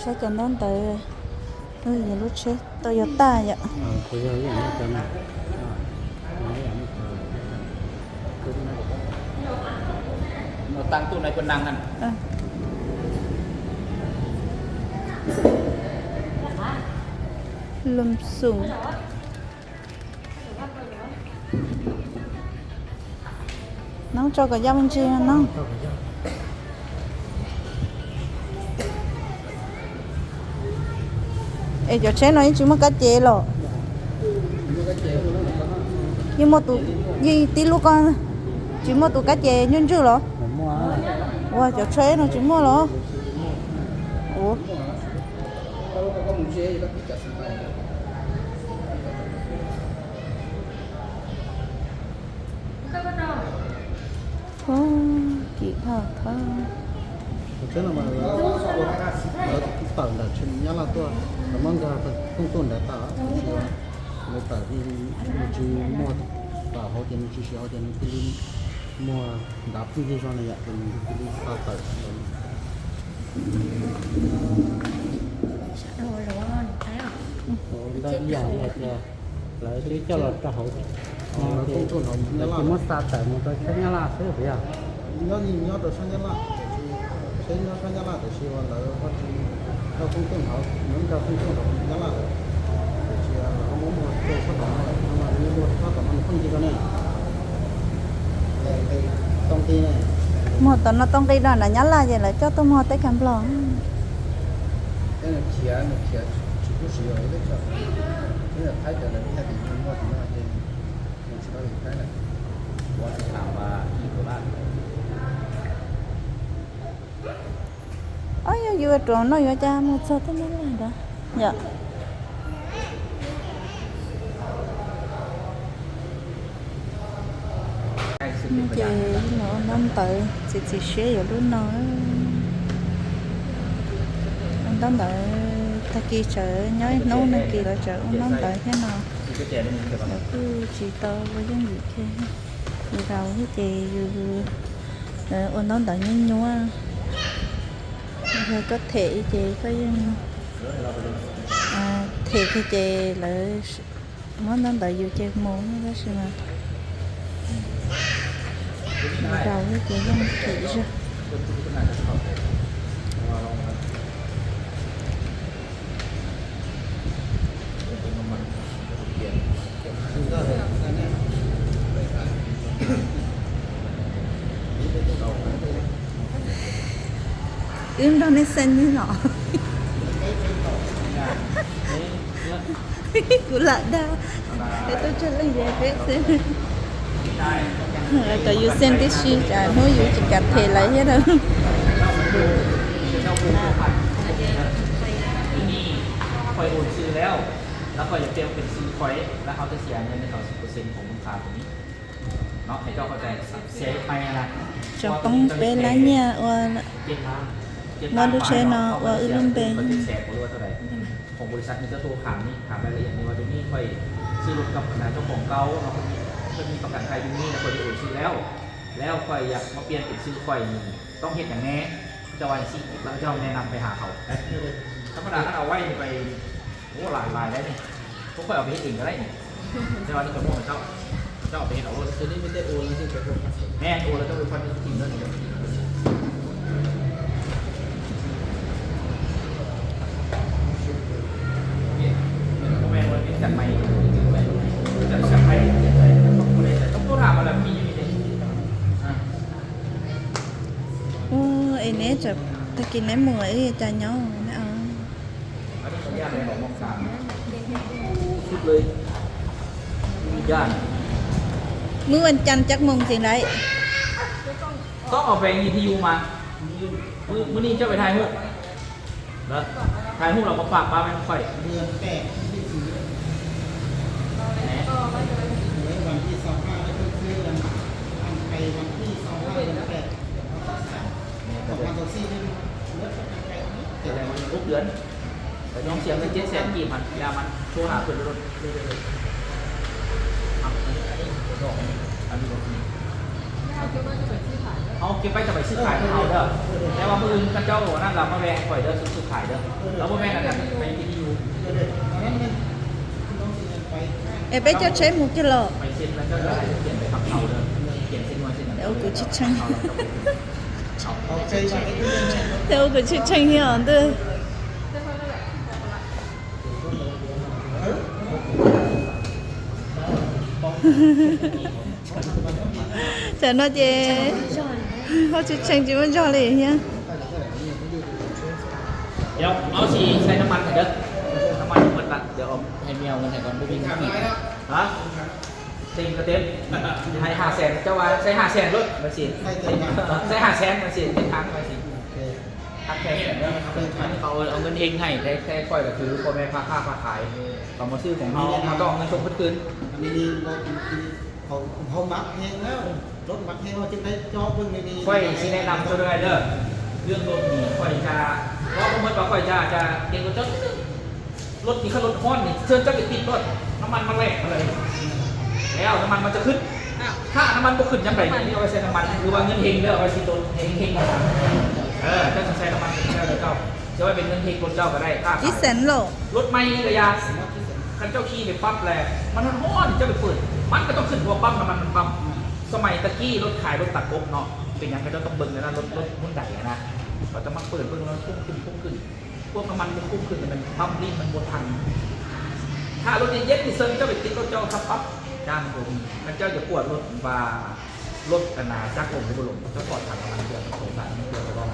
Saib cov ntaub ntawv, yog lub tsheb Toyota yom. Lom xum. Nov tso kom yaj me ntsis no. Es cov tsheb no yeej tsis muaj kab ces los? Yeej muaj tus, yeej tib lub ko, tsis muaj tus kab ces ntswj ntswj los? Ua cov tsheb no tsis muaj los? Ua Ub, kim dhau thawj. Tus tsheb no mas lawv, lawv tawm ntawm Nyab Laj tuaj, lawv muab nkag kooj tuaj nrad tawm, lawv tawm, nws tsis muaj tawm hauv ces nws tsis siav hauv ces nws cia li muag nrad plig zog na yom, ces nws cia li xa tawm. Ntawm ib yam li hais tias lawv twb coj los rau hauv, lawv tsis muab xa tawm mus rau sab Nyab Laj xwb puas yog? Nyob, nyob rau sab Nyab Laj, sab Nyab Laj tiam sis uas lawv ho tsis rau kooj tuaj hauv, lawv rau kooj tuaj rau Nyab Laj lawm, tiam sis lawv muab muag rau sab tom no, muag sab tom no pheej cia rau ne. Muag tom no tau nqi rau nram Nyab Laj ces lawv coj tuaj muag teb chaws Nplog. Ob, yog yus ruam no yuav cas mus txog teb Nyab Laj ntawd yom. Ces los ua ntaub ntawv, txiav txim siab yuav lub no. Ua ntaub ntawv, tag kis tseem nyob ib hnub, tag kis lawv tseem ua ntaub ntawv thiab no. Lawv kuj tsis tau ua yooj yim kiag. Yus laus thiab ces yus ua ntaub ntawv nyuaj nyuaj. Yog koj them ces koj yeej, them kiag ces lawv muab ntaub ntawv yus ces mus, tab sis mas yus laus thiab ces yeej kim zog. Wb nrog nej xeem li los? Kuv lam dag, peb tuaj tsawg leej ces peb xwb. Lawv cov yus xeem tib si, tsam hnub yus tsis kam them lawv thiab na. Tsoom poob peb lab nyiaj ua, muab lub tsheb no ua wb lub npe. Thab maj das koj na, au ua ib, peb cov muaj mas coj, coj peb cov ua, ne ua lawv coj peb poj tim tim lawm. Ua es neb tag kis neb mus wb cas nyob ne? Mwb ua cas cab moos txiv lawm? Txhob au pes nyi thi yu mas. Mwb nij coj pes thai hub. Thai hub los pab pab pab me qhoi. Lub dwn. Lawv nyob xiam lawv cev xees kim mas ya mas tsuas hab pw lub. Hau kev pab cov pais xwb thais hau dawb, es ua pwg koj cov ua nab las muab ve qhoi dawb xwb xwb thais dawb. Es peb coj tsheb mus kiag los. Ua kuv tsis tsheej. Ua kuv tsis tsheej thiab os ntuj. Tsam no ces ho tsis tshee tsis muaj zog li thiab. Hais ha xees cov, hais ha xees lub, xais ha xees mas xij teb thab mas xij. Qhov ngân hàng hay, hay, hay coi là cứ con em pha pha pha khải, còn một sư của họ mà cho ngân hàng bất cứ. Khoai xin em nằm cho đây đó. Lương đột nghỉ khỏi cha, có không mất vào khỏi cha, cha tiền của chất. รถที่เขารถฮ้อนนี่เชิญเจ้าไปติดรถน้ำมันมาแลกมาเลย แล้วน้ำมันมันจะขึ้น ถ้าน้ำมันบ่ขึ้นยังไงนี่เอาไปใส่น้ำมันหรือว่าเงินเฮงเด้อเอาไปติดรถเฮงเฮงเออเจ้าจะใส่น้ำมันเจ้าเจ้าจะไว้เป็นเงินเฮงรถเจ้าก็ได้ค่าขาย Ib xees los. รถไม่ระยะ คันเจ้าขี่ไปปั๊บแหละมันฮ้อนๆเจ้าไปเปิด มันก็ต้องขึ้นเพราะปั๊มน้ำมันมันปั๊ม สมัยตะกี้รถขายรถตัดกบเนาะ เป็นหยังเขาเจ้าต้องเบิ่งเลยนะ รถรถฮุนไดอะนะ เขาจะมาเปิดเบิ่งแล้วพุ่งขึ้นพุ่งขึ้น พวกน้ำมันมันพุ่งขึ้นมันปั๊มนี่มันบ่ทัน ถ้ารถเย็นๆนี่เซิงเจ้าไปติดรถเจ้าขับปั๊บ จ้างผม คันเจ้าจะกวดรถว่า รถอันนาจักลงหรือบ่ลง เจ้าถอดถังน้ำมันเครื่องสงสารน้ำมันเครื่องแล้วก็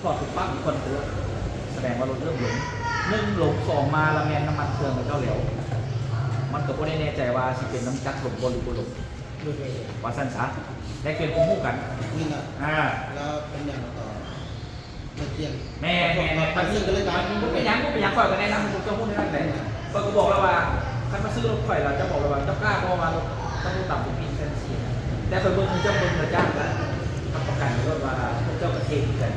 ถอดปุ๊บปั๊บมีควันเตือน แสดงว่ารถเริ่มหลง หนึ่งหลง สองมาละแมนน้ำมันเครื่องแล้วเจ้าแล้ว มันก็บ่ได้แน่ใจว่าสิเป็นน้ำจักลงบ่หรือบ่ลง ว่าซั่นซะ แลกเปลี่ยนความรู้กัน นี่นะ อ่า แล้วเป็นอย่างต่อ แม่นแม่นแม่น มันบ่เป็นหยังบ่เป็นหยัง ข้อยก็แนะนำให้พวกเจ้าฮู้แนวนั้นแหละ ข้อยก็บอกแล้วว่า คันมาซื้อรถข้อยแล้ว เจ้าบอกแล้วว่า เจ้ากล้าบ่ว่ารถ ต้องต่ำกว่าปี แต่ข่อยเบิ่งเจ้าเบิ่งกระจ้างแล้ว รับประกันเลยว่าพวกเจ้ากระเทงกัน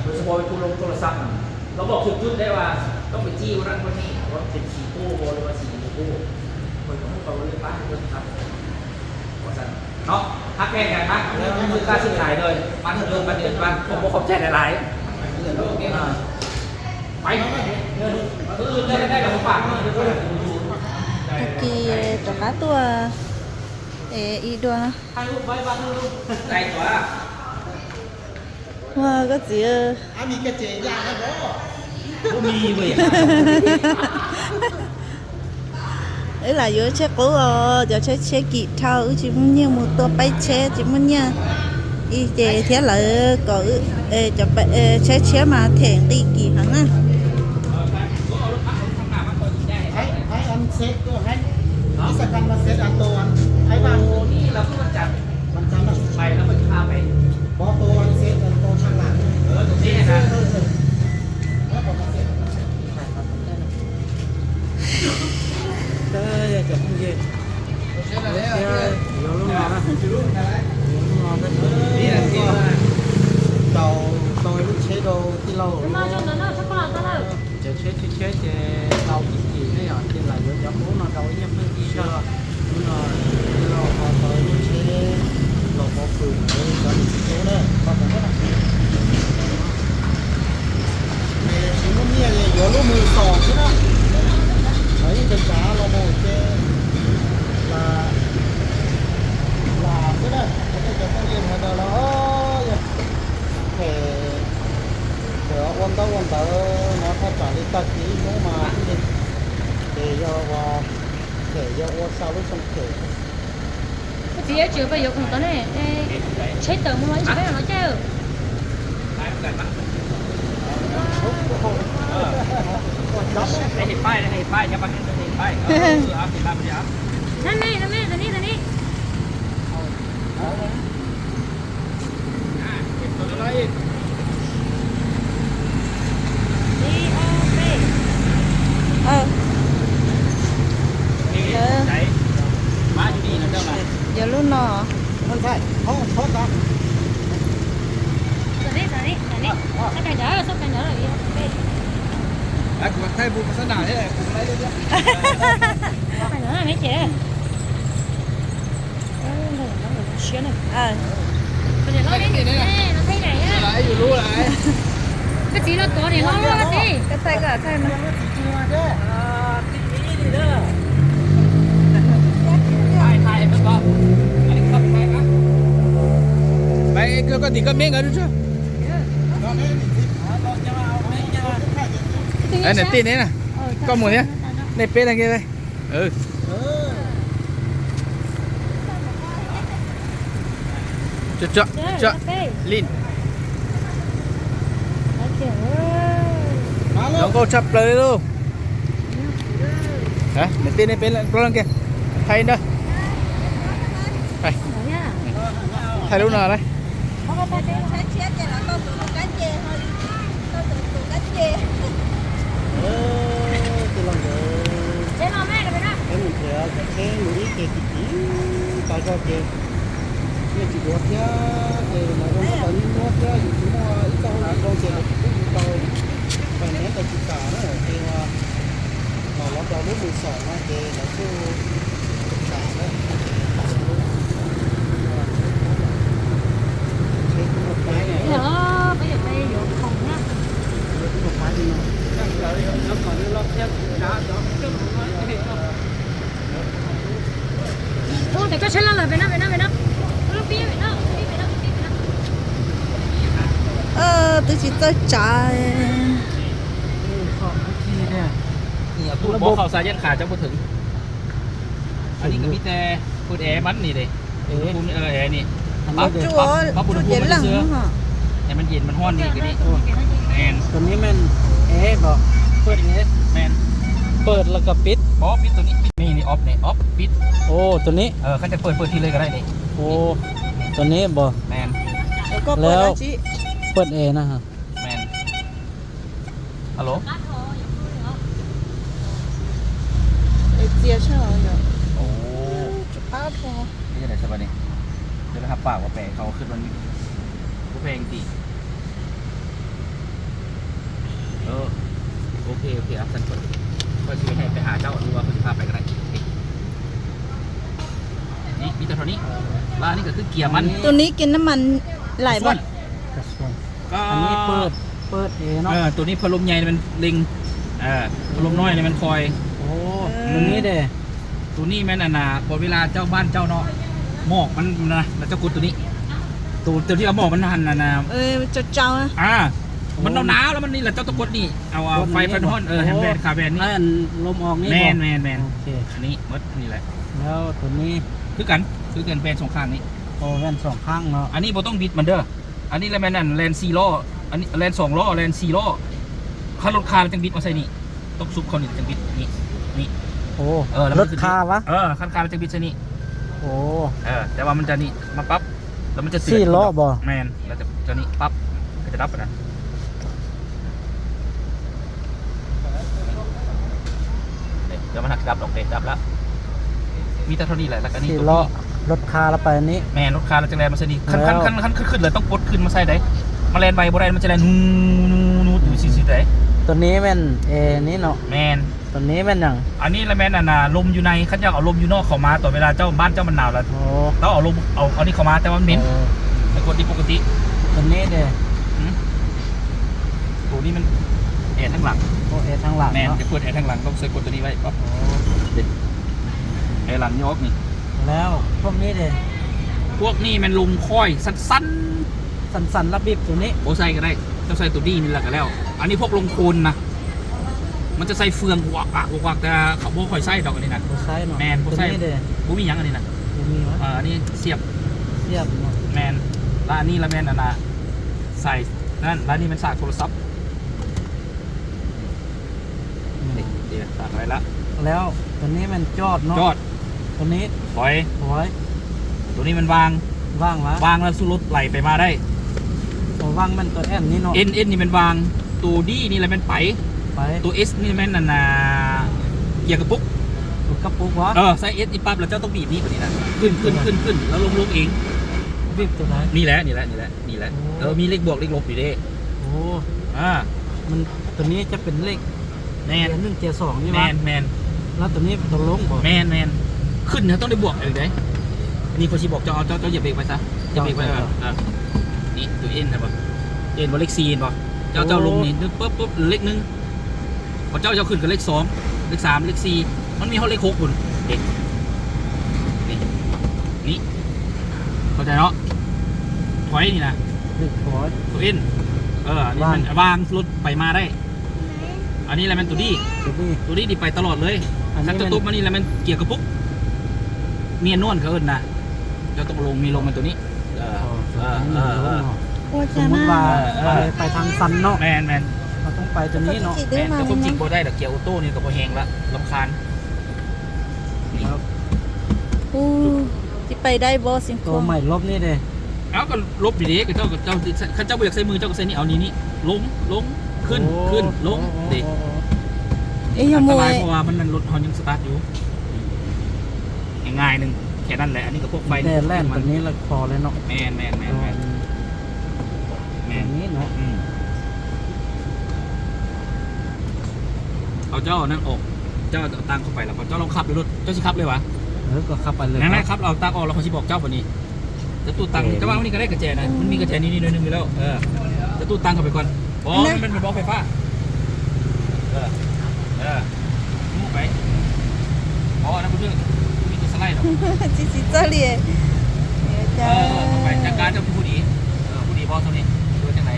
โดยเฉพาะผู้ลงโทรศัพท์น่ะ เราบอกถึงจุดได้ว่าต้องไปจี้วันนั้นวันนี้ ว่าเป็นสีโก้บ่หรือว่าสีโกโก้ ข่อยก็บ่เข้าเลย ป้าเบิ่งครับ ว่าซั่นเนาะ ฮักแพงกันนะ มือค่าซื้อขายเลย มันเดินมาเดือนมา ผมบ่ขอบใจหลายๆ อ่า ไป มื้ออื่นเลยได้แล้วผมฝากมื้ออื่นด้วย Tag kis rov qab tuaj es ib dua. Ua koj txiv, wb lam yuav tsheb qub os, cov tsheb tshiab kim dhau, wb tsis muaj nyiaj mus tua peb tsheb, tsis muaj nyiaj. Ib ces thiab lawv kom cov tsheb tshiab mas them nqi kim heev na. Cov phooj ywg, yuav lub no na, yuav lub no, tau tau lub tsheb rau tij laug. Cov tsheb tshiab tshiab ces tau ib kim ne yom, ces lam yuav cov qub no rau ib nyuag pheej tij zog. Hnub no tij laug ho tau lub tsheb los pov hwm rau cov niam txiv tub na, ho tom ntej na. Ces tsis muaj nyiaj yuav lub mws xom xwb na. Thaum ib tsav tsav los mus ces lam lam xwb na, tej cov phooj ywg hais tias los yog them, them ua ntaub ua ntawv no thaj tsam li tag kis ib hnub mas thiaj li, ces yog ua, them yog ua xa lub xyoo them. Koj txiv, tsis pais yuav khoom tod ne, tsheb tawm mus los tsis pais los caij. Yuav lub no. Koj txiv los tuav niam hlob los koj txiv. Koj thaij koj thaij no. Koj tim koj meb nkawd tso. Niam tij neb na, koj mus thiab. Nej peb leeg kiag. Lin, zoo nkauj tshaj plaws li lauj. Niam tij neb peb plaub leeg kiag. Thaij ntawd. Thaij lub no lauj. Peb mus nrhiav cov tsheb mus ib ce tsis tau zog ces nej tsis duav thiab ces lawv ua tau ib muab thiab yus tsis muaj ib txoj hauj lwm zoo ces lawv kuj tsis tau finance tau tsis kam na ces los los rau lub mus xom no ces lawv kuj tsis kam na. Twb tsis txawj tsav. Ua kho xa yeej qha cov mus thwm. Pawt ev mas ni de. Pawt ev mas hooj ni. Tus no mas ev, pawt ev, pawt los koj pib, pib tus no, pib tus no. Tus no, tus no mas, alo. Pab pem koj pem, kuv pheej tim. Ok, ok, koj tsis pais hais peb hais tau lub, kuv tsis pab pais ko na. Ni, ni tau rau ni. Ni ko twb kiag mas. Tus no kiag no mas laim pab. Tus no พัดลม nyai mas leej, พัดลม น้อย mas kho. Tus no de. Tus no mas na, pom เวลา coj บ้าน coj no, mom mas lawv coj kua tus no. Tus, tus uas mom mas na, mas nau nau los mas ni lawv coj tuaj kua ni, au, fais fais hon, hem ven kha ven ni. Ni, mom ni lawm. Khwb kan, khwb kan แว่น สองข้าง ni. อันนี้ บ่ต้องบิดมันเด้อ. อันนี้ แลน มันนั่น แลน สี่ ล้อ อันนี้ แลน สอง ล้อ แลน สี่ ล้อ. คันรถคาแล้วจังบิดมาใส่นี่ ต้องซุกเข้านี่จังบิดนี่ นี่ รถคาวะ เออ คันคาแล้วจังบิดใส่นี่ แต่ว่ามันจะนี่มาปั๊บ แล้วมันจะเตือน สี่ ล้อ บ่ แมน แล้วจะจะนี่ปั๊บ ก็จะดับนะ เดี๋ยวมันหักดับดอกเด็กดับแล้ว มีแต่เท่านี้แหละ แล้วก็นี่ สี่ ตัว ล้อ รถคาแล้วไปอันนี้ แม่น รถคาแล้วจังแลนมาใส่นี่ คัน แล้ว คัน คัน คันขึ้นเลยต้องกดขึ้นมาใส่ได้ มาแลนไวบ่ได้ มันจะแลนฮูฮูฮูอยู่ซื่อๆได้ ตัวนี้แม่นเอนี่เนาะ แม่น ตัวนี้แม่นหยัง อันนี้ละแม่นอันน่ะ ลมอยู่ใน คันอยากเอาลมอยู่นอกเข้ามา ตอนเวลาเจ้าบ้านเจ้ามันหนาวแล้ว โอ้ ต้องเอาลม เอา เอานี่เข้ามา แต่ว่ามันเหม็น เออ แต่กดนี่ปกติ ตัวนี้เด้ หืม ตัวนี้มันแอร์ข้างหลัง โอ้ แอร์ข้างหลัง แม่น เนาะ จะเปิดแอร์ข้างหลัง ต้องใส่กดตัวนี้ไว้ปั๊บ โอ้ เด้ แอร์หลังนี่ออกนี่ แล้วพวกนี้เด้ พวกนี้มันลมค่อยสั้นๆ สั้นๆ แล้วบีบตัวนี้ บ่ใส่ก็ได้ เจ้าใส่ตัวนี้นี่แหละก็แล้ว อันนี้พวกลมโคลนนะ มันจะใส่เฟืองกวักกวักกวักกวัก แต่เขาบ่ค่อยใส่ดอกอันนี้นะ บ่ใส่เนาะ แม่น บ่ใส่ ตัวนี้เด้ บ่มีหยังอันนี้นะ บ่มีวะ เออ อันนี้เสียบ เสียบเนาะ แม่น แล้วอันนี้ละแม่นอันน่ะ ใส่นั่น แล้วอันนี้มันสากโทรศัพท์ นี่ เดี๋ยวสากอะไรละ แล้วตัวนี้มันจอดเนาะ จอด ตัวนี้ถอย ถอย ตัวนี้มันวาง วางวะ วางแล้วสู้รถไหลไปมาได้ อ๋อ วางมันตัวแอนนี่เนาะ เอ็น เอ็น นี่มันวาง ตัวดีนี่แหละมันไป ไป ตัวเอสนี่แม่นอันน่ะ เกียร์กระปุก กระปุกวะ เออ ใส่เอสนี่ปั๊บแล้วเจ้าต้องบีบนี่แบบนี้นะ ขึ้นขึ้นขึ้นขึ้นแล้วลงลงเอง บีบตัวไหน นี่แหละ นี่แหละ นี่แหละ นี่แหละ โอ้ เออ มีเลขบวกเลขลบอยู่เด้ โอ้ อ่า มัน ตัวนี้จะเป็นเลข แมน เกียร์หนึ่งเกียร์สองนี่วะ แมน แมน แล้วตัวนี้ตัวลงบ่ แมน แมน ขึ้นนะต้องได้บวกอีกเด้ นี่ข้อยสิบอกเจ้า เอา เจ้า เจ้าเหยียบเบรกไปซะ เหยียบเบรกไป เจ้า เออ เออ นี่ตัวเอ็นนะบ่ เอ็นบ่เลขสี่เห็นบ่ เจ้า เจ้าลงนี่ นึกปุ๊บปุ๊บ เลขหนึ่ง พอเจ้า เจ้าขึ้นกับเลขสอง เลขสาม เลขสี่ มันมีฮอดเลขหก คุณ เด็ก นี่ นี่ เข้าใจเนาะ ถอยนี่นะ เลขถอย ตัวเอ็น เออ อันนี้มัน วาง วางรถไปมาได้ อันนี้แหละแม่นตัวนี้ ตัวนี้ ตัวนี้ดีไปตลอดเลย อันนี้ คันเจ้า มัน ตบมานี่แล้วแม่นเกียร์กระปุก เมียนวลเขาเอิ้นนะ เจ้าต้องลง มีลงมาตัวนี้ เออ อ๋อ เออ เออ เออ ลงเนาะ สมมุติว่า เออ ไป ไปทางชันเนาะ แม่น แม่น เราต้องไปตัวนี้เนาะ แม่น แต่ความจริงบ่ได้ดอก เกียร์ออโต้นี่ก็บ่แฮงละ รำคาญ ครับ อู้ สิไปได้บ่ สิงคโปร์ ตัวใหม่รอบนี้เด้ เอ้า ก็ลบดีๆ ก็เจ้า ก็เจ้า คันเจ้าบ่อยากใส่มือ เจ้าก็ใส่นี่ เอานี่ นี่ ลง ลง ขึ้น โอ้ ขึ้น ลง โอ้ โอ้ เด้ โอ้ โอ้ เอ๊ะ อันตราย ยังไง เพราะว่ามัน มันรถเฮายังสตาร์ทอยู่ ง่ายๆหนึ่ง แค่นั้นแหละ อันนี้ก็พวกไฟ แต่แล่นแบบนี้ละพอแล้วเนาะ แม่น แม่น แม่น แม่น อ๋อ แม่น แบบนี้เนาะ อืม เอาเจ้านั่นออก เจ้าเอาตังเข้าไปแล้วก็เจ้าลองขับดูรถ เจ้าสิขับเลยวะ เออ ก็ขับไปเลย นั่นแหละ ครับ ขับเอาตังออกแล้วเขาสิบอกเจ้าบัดนี้ จะตู้ตังค์ โอเค จะวางไว้นี่ก็ได้ กุญแจนะ อืม มันมีกุญแจนี่ นี่หน่อยหนึ่งอยู่แล้ว เออ จะตู้ตังค์เข้าไปก่อน อ๋อ อันนั้น มันเป็นบล็อกไฟฟ้า เออ เออ ลูกไป อ๋อ อันนั้นคุณเลือก มีตัวสไลด์หรอ จีจีเจ้าเรียน เดี๋ยวจะ เออ เออ เข้าไป จัดการเจ้าผู้ดี เออ ผู้ดีบอสเท่านี้ ดูจังไหน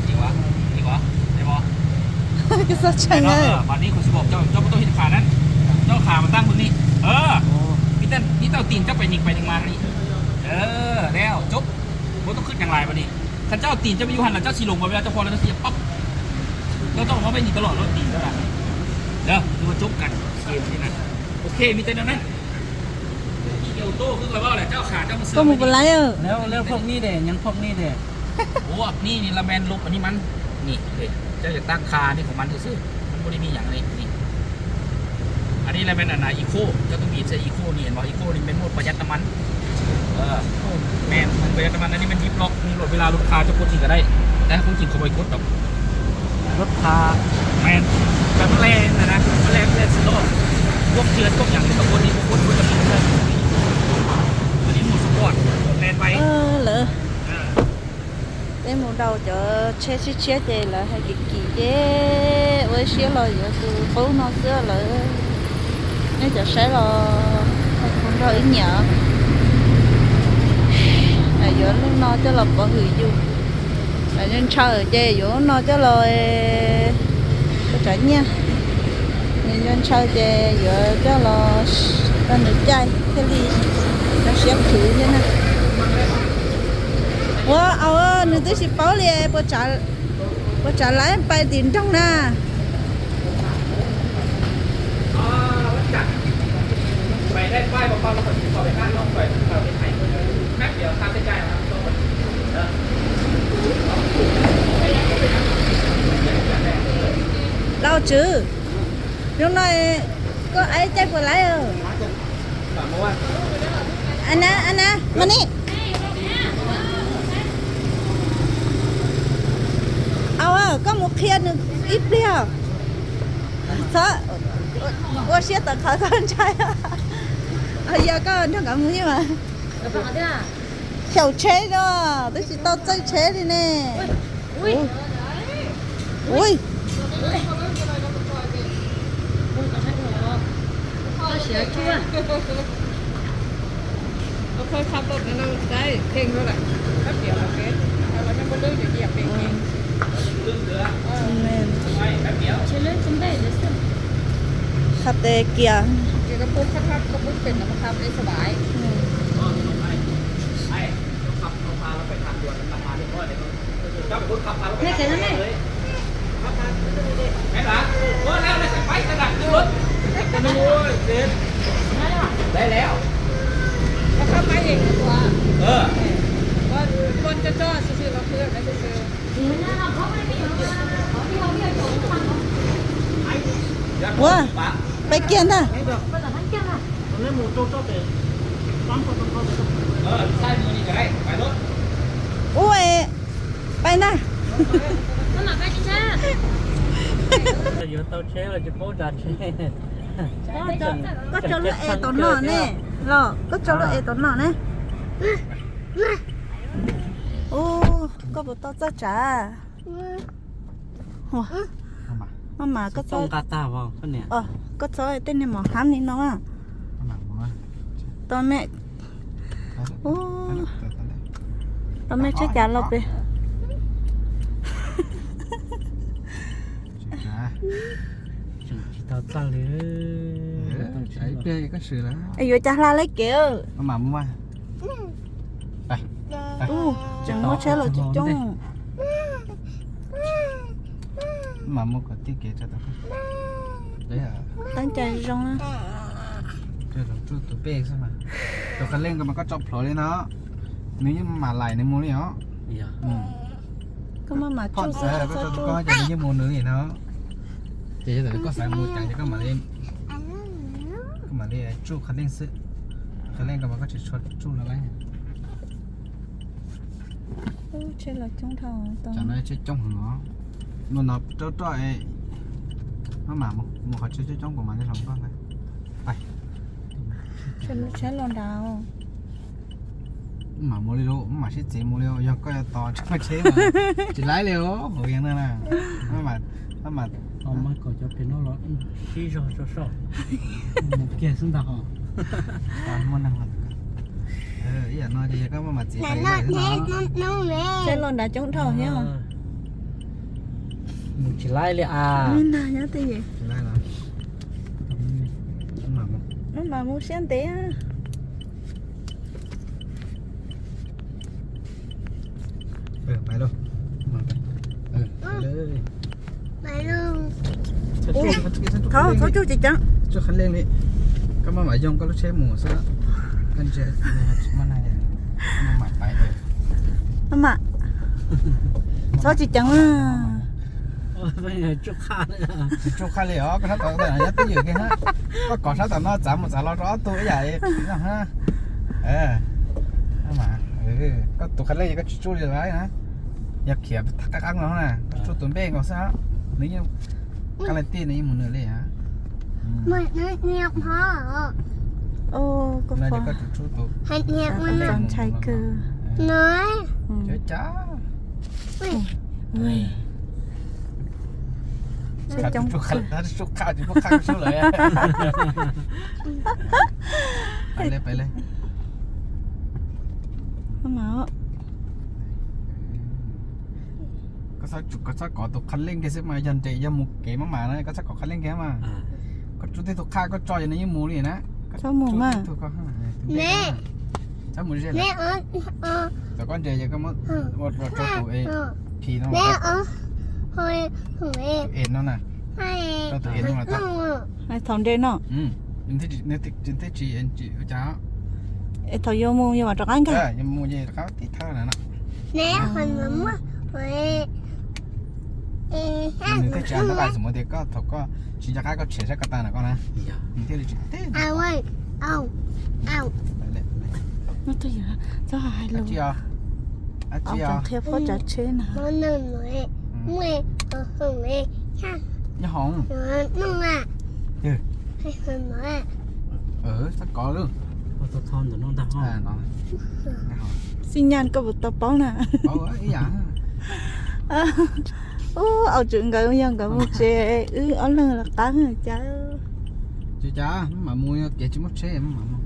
ดีวะ ดีวะ ได้บอส ก็สะใจ ไอ้น้อง เลย เออ บัดนี้กูสิบอกเจ้า เจ้าบ่ต้องเฮ็ดขานั้น เจ้าขามาตั้งบนนี้ เออ โอ้ นี่แต่ นี่เจ้าตีนเจ้าไปหนิกไปหนิกมานี่ เออ แล้วจบ บ่ต้องคิดอย่างไรบัดนี้ คันเจ้าเอาตีนเจ้าไปอยู่หั่นแล้วเจ้าสิลงบ่ เวลาเจ้าพอแล้วเจ้าสิปั๊บ เจ้าต้องเอาไว้นี่ตลอดแล้วตีนเจ้าน่ะ เด้อ คือว่าจบกันเกมนี่นะ โอเค มีแต่แนวนั้น ที่เอวโต้คือคอยว่าแหละ เจ้าขาเจ้ามาเสริม ก็ไม่เป็นไรเออ แล้ว แล้วพวกนี้เด้ ยังพวกนี้เด้ โอ้ นี่ นี่ละแมนลบอันนี้มัน นี่ เฮ้ย เจ้าอยากตั้งค่านี่ของมันซื่อๆ มันบ่ได้มีหยังเลย นี่ อันนี้แหละแม่นอันน่ะ อีโค เจ้าต้องบีบใส่อีโคนี่ เห็นบ่ อีโคนี่เป็นโหมดประหยัดน้ำมัน เออ แม่น ประหยัดน้ำมัน อันนี้มันยิบล็อก นี่โหลดเวลาลดค่าเจ้ากดนี่ก็ได้ แต่ความจริงเขาบ่ให้กดดอก ลดค่า แม่น แบบมันแรงนะนะ มันแรง แรงสุดยอด พวกเจือนพวกอย่างนี้ก็กดนี่ พวกกดกดจะมีเพื่อน อันนี้โหมดสปอร์ต แรงไป เออ เหรอ เออ Peb mus daus cov tsheb tshiab tshiab ces lawv hais kim kim ces ua ib siab los yuav tus qub no xwb lawm. Nej cov saib los mus nrog wb nyiam. Yuav lub no coj los pov hwm yus. Ntshaw ces yuav lub no coj los ua tsav nyiaj. Nws nco ntshaw ces yuav coj los rau nws caij thiaj li rau siab khwv thiab na. Ua au, nws twb tsis paub li, puas tsav laiv pais tim nroog na. Lauj Tswv, hnub no koj aib caij puas laiv? Ana, Ana, mas ni. Au, koj mus qhia nws ib pliag. Txhob ua siab tawv qhawv txhob ntshai. Yog koj nrog nkawd mus ib mas. Xyaum tsheb no, twb tsis tau txawj tsheb li ne. Ui. Qhab tes kiag. Ua, pais kiag ntag. Ua, pais ntag. Yuav tau tsheb los tsis paub tsav tsheb. Koj tso lub es tom no ne, los koj tso lub es tom no ne. Ua, koj puas tau txawj tsav? Ua, maj mam, koj txhob, koj txhob tej niag mos hab li no. Tau me, tau me tsheb cas los pem. Es yuav cas hla lawv kev. Tseem muaj tsheb los coob coob. Mas mus kom tij kev. Teeb cai zoo na. Tus qhov leej ko mas koj tso plhuav li no, nws yeej mam laim nws mus li os. Koj maj mam tsuj, koj tsuj koj ces nws yeej mus nws li no. Ces yog koj xav mus cas ces koj mam li, koj mam li tsuj qhov leej xwb. Qhov leej ko mas koj tsis tshua tsuj no lawm. Tsheb los coob dhau. Tam no tsheb coob heev os. Mus no rau roj, maj mam mus qhov tsheb coob coob kuv mam li hloov koj ntag. Tsheb los nrad. Maj mam mus li lauj, maj mam sib txiv mus li, yog koj yuav tos tsheb mas tsis laib li os, hauv yees no na. Maj mam, maj mam, kom cov pem no los sib zog tso soj, mus kiag xwb ntag hos. Muaj neeg, ib yam no ces yog koj maj mam txiv. Tsheb los nrad coob dhau thiab. Mus tsis laib li as. Nyob twj ywm. Maj mam mus siab ntev. Thov txhob tsuj tsis ceev. Tsuj qhov leej li. Koj maj mam yoo koj lub tsheb mus xwb. Maj mam, txhob tsis ceev. Tsis tsuj qhaj li os, koj sab tom nyob twj ywm kiag. Koj kov sab tom no txav mus txav los rau ob tug ib yam. Koj tus qhov leej koj tsis tsuj li lawm na. Yog khiav qab qab no na, koj tsuj tus npej nkaus xwb. Nws yeej, koj leej tij nws yeej mus nws li. Koj tsuj tus, ntshai kawg. Cas tsuj qhaj tsis muaj qhaj sub lawm. Pais li, pais li. Koj txhob kov tus qhov leej kiag xwb mas, yog nres yog mus kev maj mam na, koj txhob kov qhov leej kiag mas. Koj tsuj tej tus qhaj koj tso ces nws yeej mus li na. Txhob mus mas. Txhob mus ze. Thaum koj nres ces koj muab ua rau tus phis no. Es no na. Rau tus es no. Thaum nres no. Nws thiaj tsis ua cas. Es thaum yuav mus yuav mam rov qab nkag. Yuav mus ces rov qab tib thawb na no. Nws thiaj tsis nrov qab, xav mus tias koj thaum koj tsis nco qab koj tshem sab ko taw na koj na. Nws thiaj li tsis teb. Txhob hais lus, qhia pab tsav tsheb na. Nyob hoom. Txhob kov lawm. Xi nyas koj puas tau paub na? Ub, au tswv nkawd yog nkawd mus tsev, wb ob leeg los qab cas. Ces cas mam mus, kev tsis muaj tsheb mam mus.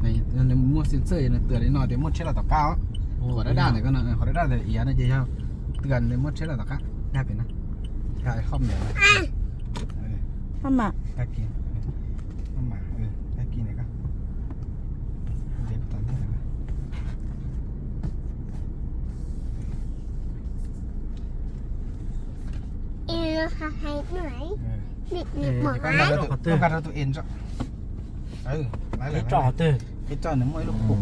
Nws muaj xeeb txwj nws twb li no tias muaj tsheb los tom qab. Qhov daj daj ntawm ko, qhov daj daj ntawm iav no ces yog twb li muaj tsheb los tom qab. Daj pem no. Maj mam. Tag kis, maj mam, tag kis ntawm ko. Nkag rau tus es ntso. Ib tso nws muaj ib lub qub.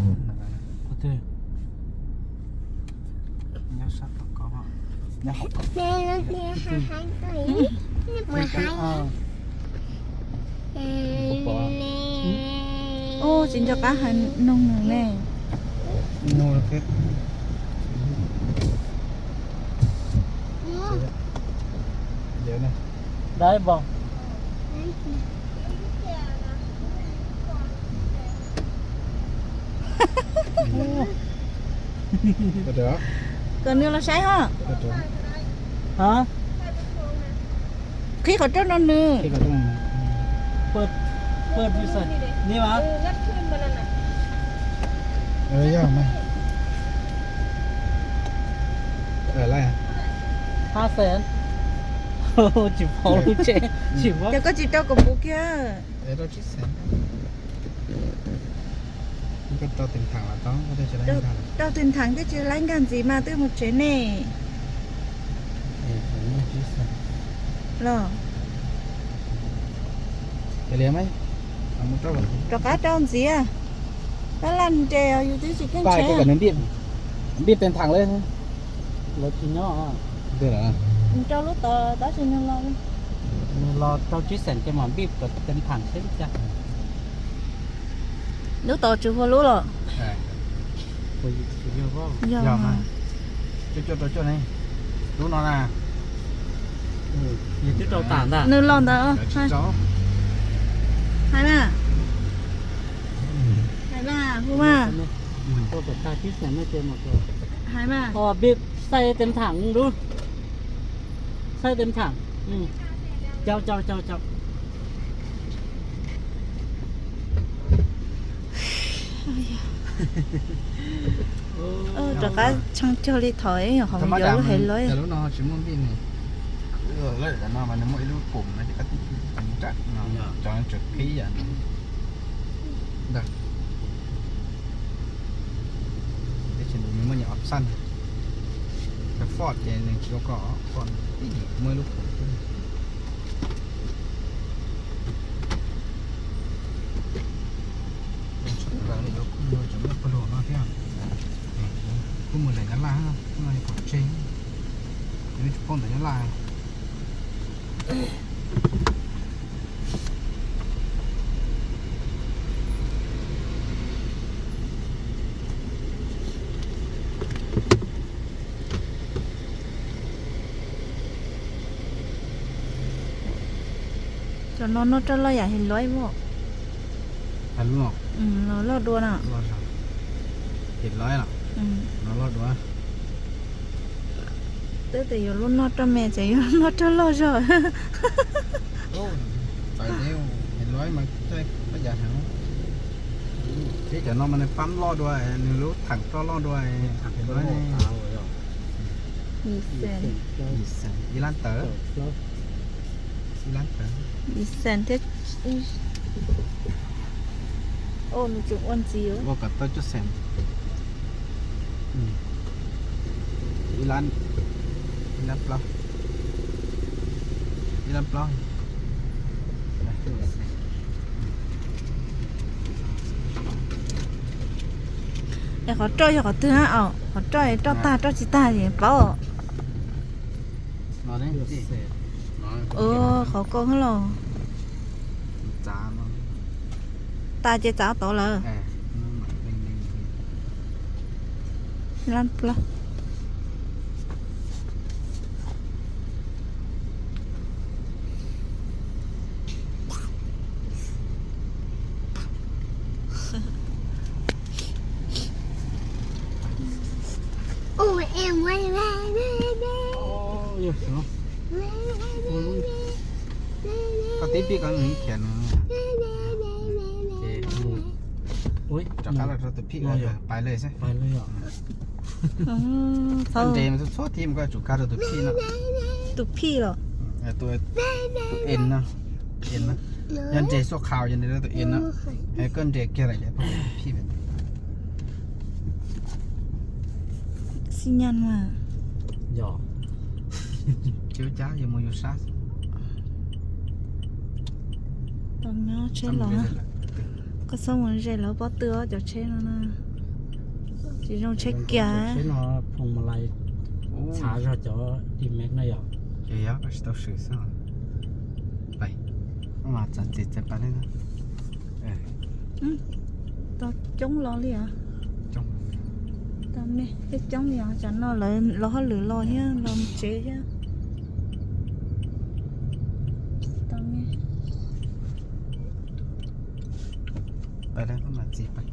Nyob sab tom ko, nyob hauv ko. Ub, tsis nco qab hais noog nws ne. Dai npog. Kom nws los saib ho. Ha? Qhib qhov rooj no nws. Ces koj tsis rau kuv puv kiag. Rau tus nthav thiaj tsis laib nkag ntxiv mas twb mus tsev ne. Los rov qab rau ntxiv. Tab laj nres os, yus twb tsis keej tsheb. Npij tes nthav lawm. Lawv tsis nyob. Rau lub tod tab sis nws los, nws los rau tsib xeem ces mam npij kom tes nthav seb li cas. Lub tod tsis huaj lub los. Yog mas. Cuaj cuaj rau cuaj ne. Lub no na. Yog twb rau tas ntag. Nws los ntawd. Hais mas. Hais mas, hu mas. Hais mas. Xaij tes nthav lub. Xaij tes nthav. Cau cau cau cau. Rov qab tshee cuag li thaum ib yam hauv yov lub hais lawm. Muaj ib lub pum no ces koj tib, cov no tseem qhib yam no. Tab sis nws muaj option, cov Ford ces nws tsis ua koj, Ford tib yam muaj ib lub pum xwb. Kuj mus lawm Nyab Laj, kuj no yog pom tseg, kuj tsis paub ntawm Nyab Laj. Cov no noj roj loj yam hais lawm. Loj dua na. Twb tias yuav lub noj roj me ces yuav noj roj loj zog. Txawm tias hais lawm mas txawj pab yam heev. Thiab cov no mas nws pab loj dua, nws lub theem roj loj dua. Ib lab tawv. Ib lab tawv. Ib xees thiab. Nws tseem ua ntxiv. Ua kom tau cuaj xees. Ib lab, ib lab plaub, ib lab plaub. Es qhov roj yog qhov twg na? Qhov roj, roj tag roj tsis tag es paub. Qhov ko los tas ces txav tod lawm. Lab plaub. Koj tib pib koj khiav nws. Rov qab los rau tus phij, pais li xwb. Koj nres mas txhua txhua thib mas koj tsum kag rau tus phij no. Tus phij los? Tus en no. Yog nres xuaj qhaus ces nres rau tus en no. Koj nres kiag lawm ces phij. Xi nyas mas. Yog. Tsis ua cas, yuav mus yus sab. Tau nyob tsheb los. Koj txhob mus ze lawv pob tw cov tsheb no na. Tsis zoo tsheb kiag. Tsheb no phoom mas lais txhav zog cov D-Max no yom. Ces yog koj tsis tau swm xwb. Pais, mas txav txim txav pais li. Tau coob los li os. Tau me thiab coob li os, tsam no lawv los hauj lwm los thiab los tsev thiab. Tau me. Pais, mas txiv pais.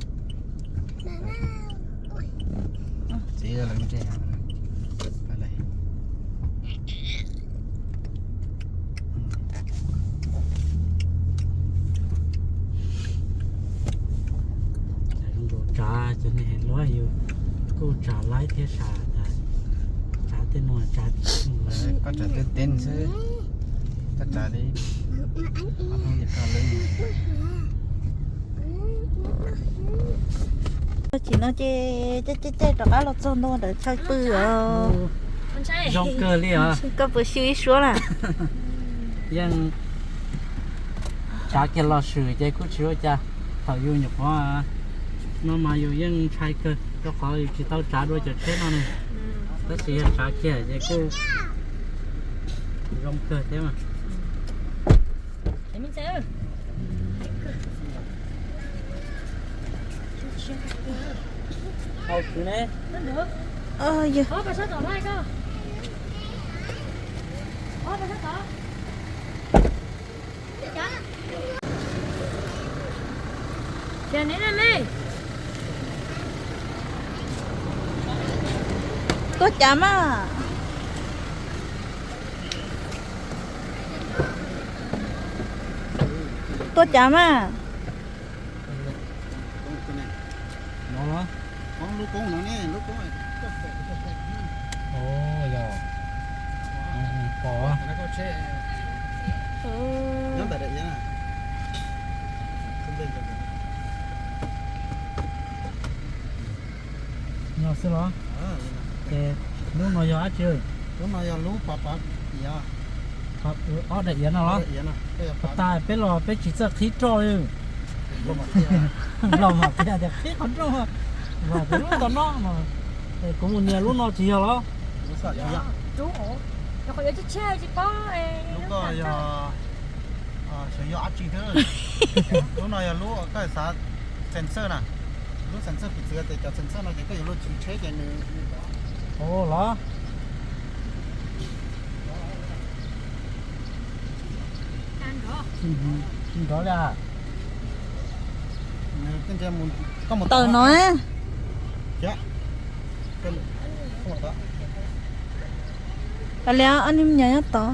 Txiv lawv nres. Pais. Cov niag luag yus kuj tsav laib thiab, tsav, tsav tej no tsav tsis tau lawm. Koj tsav tej teb xwb, koj tsav li ob hnub ces koj lub. Tag kis no ces caij caij caij rov qab los txog ntua ntawm chaw pw os. Zoo kawg li os. Koj puas xyw ib suab na? Yeej tsav kiag los swm ces kuj tsis ua cas. Thaum yus nyuam qhuav no mas yus yeej ntshai kawg rau qhov yus tsis tau tsav dua cov tsheb no ne. Tab sis yog tsav kiag ces kuj zoo kawg thiab mas. Hau khwv ne. Yog. Tuaj cav mas. Tuaj cav mas. No los? Lub koob no ne, lub koob. Yog. Pom. No xwb los? Ces lub no yog dab tsi? Lub no yog lub pov, pov iav. Ob daim iav no los? Pov tas peb los peb tsis txawj qhib roj li. Nplog mas tias qhib qhov roj, mas lub tau no no. Kuv mus nias lub no tsis yog los? Lub ko yog, xyov yog dab tsi thiab. Lub no yog lub koj xav sensor na. Lub sensor piv txwv tias cov sensor no ces koj yuav luag chwv tsheb ces nws. Ua los? Nrov li. Taws no. Li ob niag me nyuam nyob tod.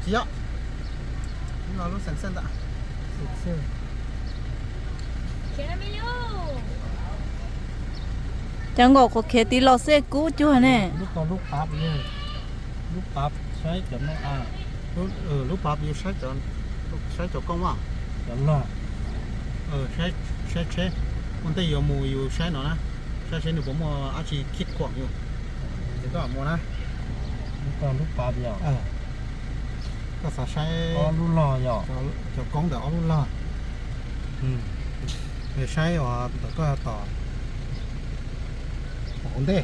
Tsis yog. Lub no lub sensor ntag. Cov nkaum qhuav khiav tiv los xwb kub cuag ne. Lub ko lub pav, lub pav saib cov no. Lub pav yus saib, saib cov koob mas. Cov log. Saib tsheb, ua ntej yuav mus yus saib no na, saib seb nws puas muaj dab tsi khib khuam yus. Ces koj muaj na. Lub ko lub pav yog. Koj xav saib ob lub log yog? Cov koob ntawm ob lub log. Saib uas ntawm koj tom, tom hauv ntej.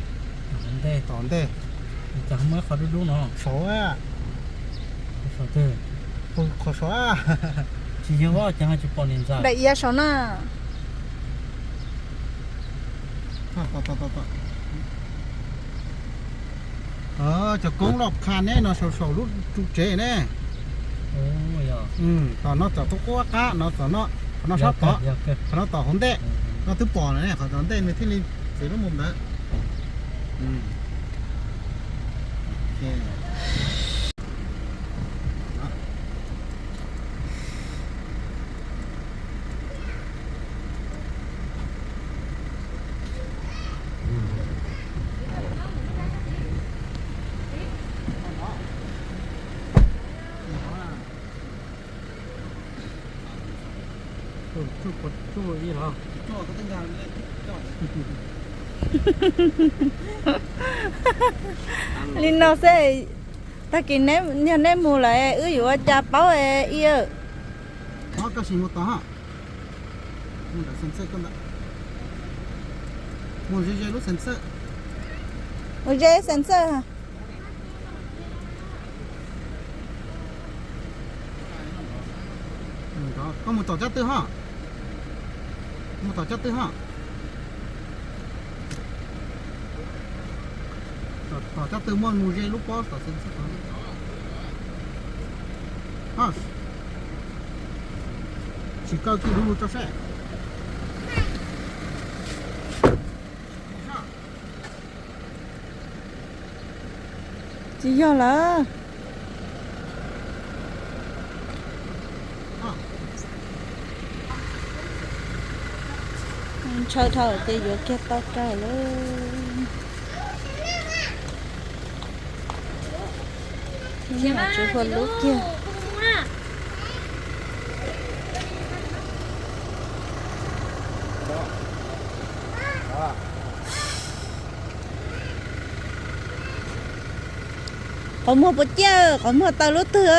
Tom hauv ntej. Cas muaj ib qho dub dub no saud. Qhov saud. Tsis yog, cas tsis pom niam ntxawm. Daim iav saud na. Cov koob loj qha ne, no saum saum lub tsev ne. Tom no tom tub quab qab no, tom no, qhov no sab tod, qhov no tom hauv ntej. Koj twb pom lawm ne, qhov tom ntej nws thiaj li txiv lub mus ntawd. Li no xwb, tag kis yog neb mus lawm wb yuav ua cas paub i. Mus ze lub sensor. Koj mus tom caj twg ho? Mus tom caj twg ho? Tom caj twg muaj mus ze lub pob tom sensor. Tsis kaw kiag lub lug tso seb. Tsis yog lawm. Tshaw dhau ces yuav kiag tau raws lawm. Tsis hlua lub kiag. Qhov muag puas ciaj, qhov muag taw lub twg?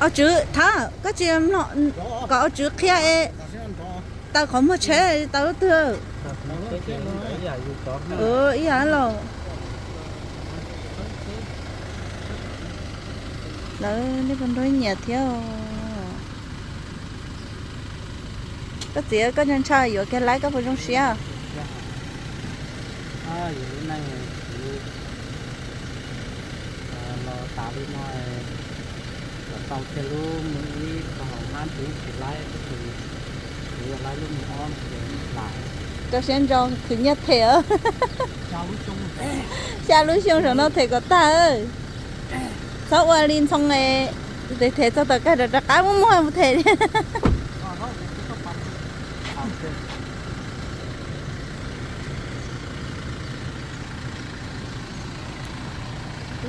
Au tswv, thov koj tsis mloog, kom au tswv qhia es taw qhov muag tsheb taw lub twg. Ib yam los lawv nej puas nrog nyiam thiab. Koj txiv, koj ntshaw yuav kiag laib koj puas zoo siab? Yus lub neej los tas li no, kom tau kiag lub me ib tog hab tsis tsis laib, kuv yog laib lub me ob no ces lam rau siab ntso khwv nyiaj them. Xya lub xyoo saum no them kom tag. Txhob ua li Ntxhoo, them them txog tom kawg rov rov qab muab muag mus them.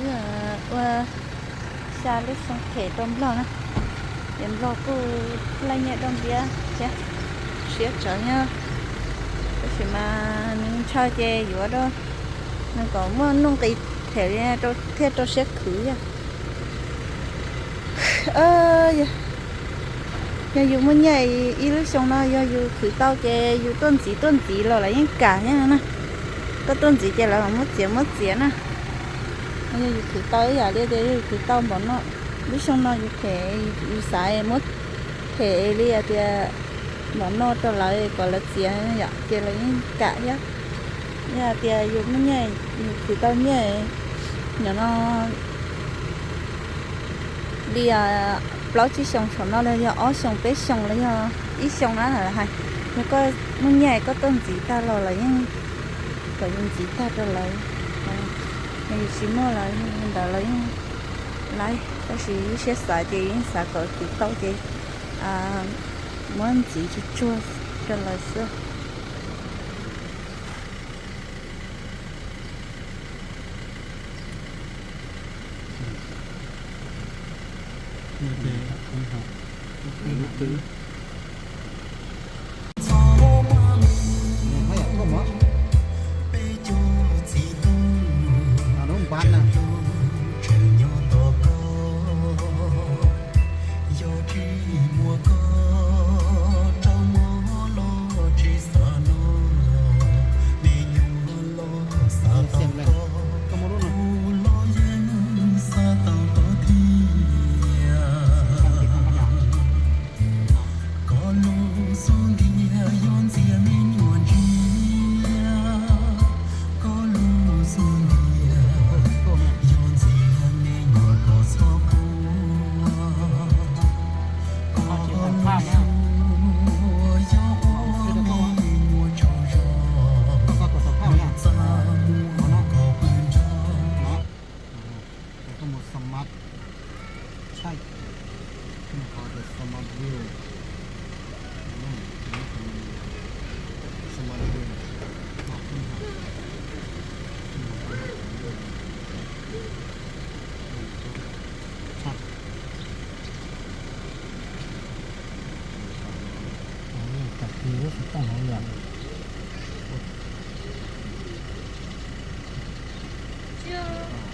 Wb ua xya lub xyoo them rau Nplog na, ces Nplog kuj laij nyiaj daj ntiab thiab, siab tsawv nyob. Tab sis mas nws ntshaw ces yuav rau nws kom muaj nuj nqis them li thiaj rau siab khwv yog. Yog yus muaj nyiaj ib lub xyoo no yog yus khwv tau ces yus tuaj ntxiv tuaj ntxiv los lawv yeej kam thiab na. Koj tuaj ntxiv ces lawv mam muab txiav muab txiav na. Yog yus khwv tau ib yam li tias yog yus khwv tau npaum no, lub xyoo no yus them, yus xav muab them li tias npaum no rau lawv kom lawv txiav yom, ces lawv yeej kam thiab. Yog tias yus muaj nyiaj, yus khwv tau nyiaj, nim no li plaub tsib xyoos saum no los yog ob xyoos peb xyoos los yog ib xyoos na lawv hais, yog koj muaj nyiaj koj tuaj ntxiv tag los lawv yeej kom yus ntxiv tag rau lawv. Yog yus tsis muaj los ntawd lawv yeej laib, tab sis ib siab xav ces yeej xav kom khwv tau ces muab ntxiv tsuag tsuag rau lawv xwb.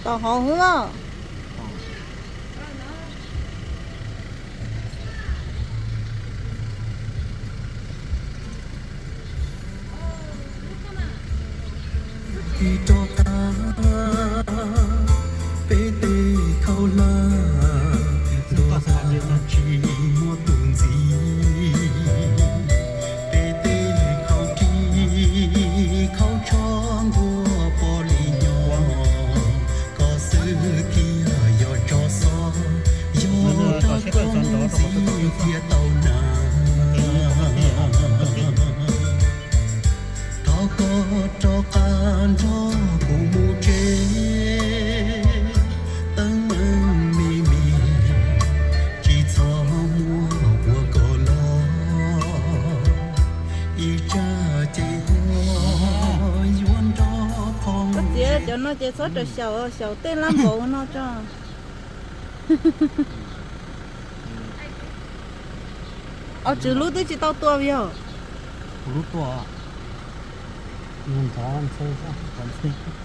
Tom hauv xwb na. Rov qab peb tej khaub hlab, ntuag tag tsis muaj tus ntxiv. Peb tej khaub kib khaub tsho ntuag pom li nyob, koj xwb thiaj yog tso xob, yog rau koj ntxiv thiaj tau na. Nrog kuv mus tsev, teeb meem me me, tsis txhob muab ua kom los, ib tsam ces koj yuav nrog phom. Koj txiav cov no ces txhob rawm xyaum, xyaum tej lab npaum no tso. Au, Tswv lub twb tsis tau tua yog? Kuv lub tua, nws nrov ntxhe xwb, nrov ntxhe xwb.